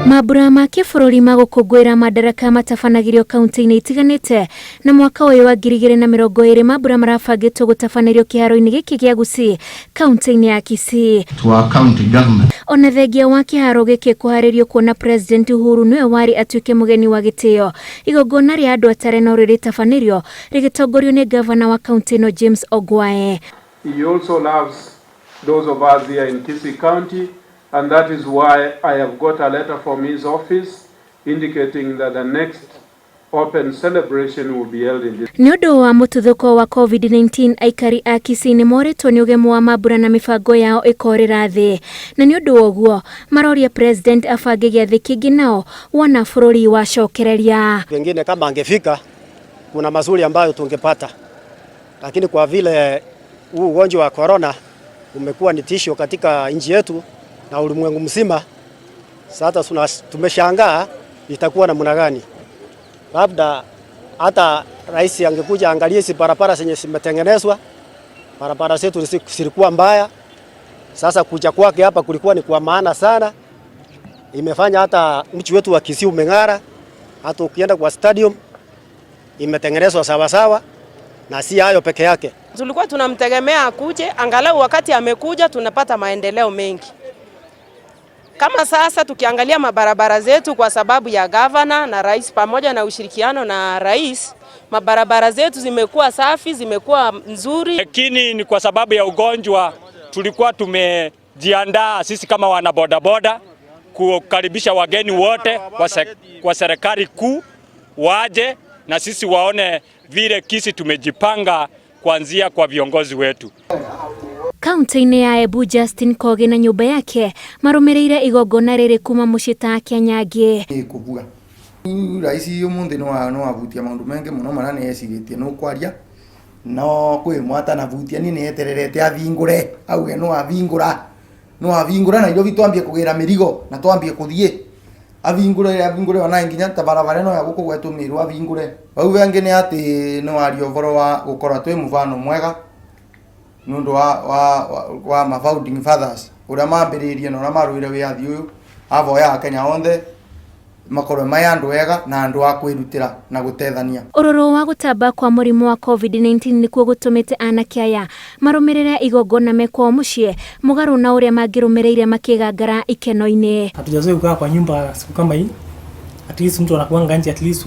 Mambura ma kĩbũrũri ma gũkũngũĩra Madaraka matabanagĩrio kaunti-inĩ itiganĩte na mwaka ũyũ wa 2020 mambura marabangĩtwo gũtabanĩrio kĩharo-inĩ gĩkĩ gĩa Gusii kaunti-inĩ ya Kisii. To our county government. Ona thengia wa kĩharo gĩkĩ kũharĩrio kuona President Uhuru nĩwe warĩ atuĩke mũgeni wa gĩtĩo, igongona rĩa andũ atare no rĩrĩtabanĩrio rĩgĩtongorio nĩ ngavana wa kaunti ĩno James Ongwae. He also loves those of us here in Kisii County, and that is why I have got a letter from his office indicating that the next open celebration will be held in this. Nĩ ũndũ wa mũtuthũko wa COVID-19 aikari a Kisii nĩ morĩtwo nĩ ũgemu wa mambura na mĩbango yao ĩkorĩra thĩ, na nĩ ũndũ wa ũguo maroria President abange gĩathĩ kĩngĩ nao wona bũrũri wacokereria. Pengine kama angefika kuna mazuri ambayo tungepata, lakini kwa vile huu ugonjwa wa corona umekuwa ni tisho katika nchi yetu na ulimwengu mzima, sasa tumeshangaa itakuwa namna gani. Labda hata rais angekuja angalie hizi barabara zenye zimetengenezwa. Barabara zetu zilikuwa mbaya, sasa kuja kwake hapa kulikuwa ni kwa maana sana. Imefanya hata mji wetu wa Kisii umeng'ara, hata ukienda kwa stadium imetengenezwa sawa sawa, na si hayo peke yake. Tulikuwa tunamtegemea akuje, angalau wakati amekuja tunapata maendeleo mengi. Kama sasa tukiangalia mabarabara zetu, kwa sababu ya gavana na rais pamoja na ushirikiano na rais, mabarabara zetu zimekuwa safi, zimekuwa nzuri. Lakini ni kwa sababu ya ugonjwa tulikuwa tumejiandaa sisi kama wana bodaboda kukaribisha wageni wote kwa serikali kuu waje na sisi waone vile Kisii tumejipanga kuanzia kwa viongozi wetu. Kaunti-inĩ ya Embu Justin Kogi na nyũmba yake marũmĩrĩire igongona rĩrĩ kuma mũciĩ ta Kenya angĩ. Kuvuga raisi umuthi no avutia maundu mengi muno maria ni ecirĩtie no kwaria no kwĩ mwatanavutia ni nĩ etererete avingũre auge no avingũra no avingũra Nairobi twambie kũgĩra mĩrigo na twambie kũthiĩ avingũre avingũre ona nginya ta barabara ĩno ya gũkũ gwetũ Mĩrũ avingũre vau vengĩ nĩ atĩ no aria ũhoro wa gũkorwo twĩ mũbano mwega nĩ ũndũ wa ma founding fathers ũrĩa mambĩrĩirie na ũrĩa marũire wĩyathi ũyũ avoya Akenya othe makorwo mai andũ ega na andũ a kwĩrutĩra na gũtethania. Ũrũrũ wa gũtamba kwa mũrimũ wa COVID-19 nĩkuo gũtũmĩte anake aya marũmĩrĩre igongona me kwao mũciĩ mũgarũ na ũrĩa mangĩrũmĩrĩire makĩgangara ikeno-inĩ. Hatujazoea kukaa kwa nyumba siku kama hii. At least mtu anakuanga nje, at least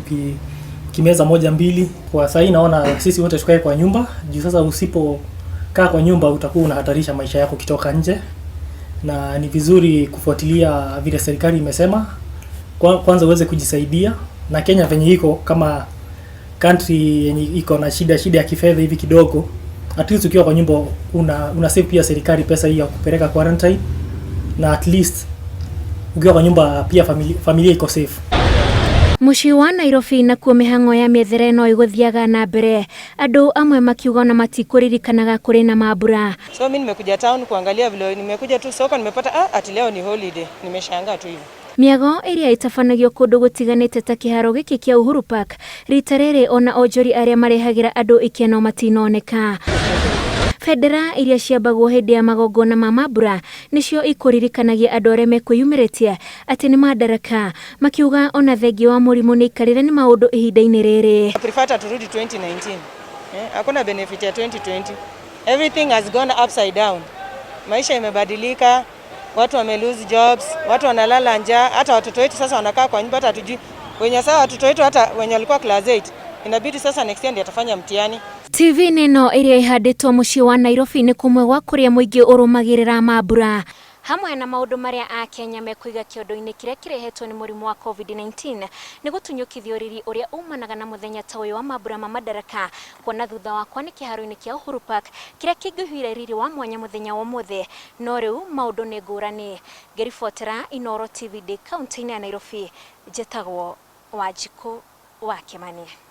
ukimeza moja mbili. Kwa sasa naona sisi wote tukae kwa nyumba, juu sasa usipokaa kwa nyumba utakuwa unahatarisha maisha yako ukitoka nje. Na ni vizuri kufuatilia vile serikali imesema. Kwanza uweze kujisaidia, na Kenya venye iko kama country yenye iko na shida ya kifedha hivi kidogo, at least ukiwa kwa nyumba una save pia serikali pesa hii ya kupeleka quarantine, na at least ukiwa kwa nyumba pia familia iko safe. Mũciĩ wa Nairobi nakuo mĩhang'o ya mĩethere no ĩgũthiaga na mbere, andũ amwe makiuga ona matikũririkanaga kũrĩ na mambura. So mimi nimekuja town kuangalia vile, nimekuja tu soko nimepata ati leo ni holiday, nimeshangaa tu hivyo. Mĩago ĩrĩa ĩtabanagio kũndũ gũtiganĩte ta kĩharo gĩkĩ kĩa Uhuru Park rita rĩrĩ ona onjori arĩa marehagĩra andũ ikeno matinoneka. Bendera iria ciambagwo hĩndĩ ya magongona ma mambura nĩcio ikũririkanagia andũ arĩa mekwĩyumĩrĩtie atĩ nĩ madaraka, makiuga ona thengia wa mũrimũ nĩ ikarĩre nĩ maũndũ ihinda-inĩ rĩrĩ. I prefer turudi 2019. Hakuna benefit ya 2020. Everything has gone upside down. Maisha imebadilika, watu wame lose jobs, watu wanalala njaa, hata watoto wetu sasa wanakaa kwa nyumba, hata hatujui. Wenye sasa watoto wetu hata wenye walikuwa class 8 inabidi sasa next year ndiye atafanya mtihani. TV nĩno ĩrĩa ĩhandĩtwo mũciĩ wa Nairobi nĩ kũmwe gwa kũrĩa mũingĩ ũrũmagĩrĩra mambura hamwe na maũndũ marĩa akenya mekũiga kĩondo-inĩ kĩrĩa kĩrehetwo nĩ mũrimũ wa COVID-19 nĩ gũtunyũkithio riri ũrĩa umanaga na mũthenya ta ũyũ wa mambura ma Madaraka, kuona thutha wakwa nĩ kĩharo-inĩ kĩa Uhuru Park kĩrĩa kĩngĩhuire riri wa mwanya mũthenya wa ũmũthĩ, no rĩu maũndũ nĩ ngũrani. Ngĩribotera Inooro TV ndĩ kaunti-inĩ ya Nairobi, njĩtagwo Wanjikũ wa Kĩmani.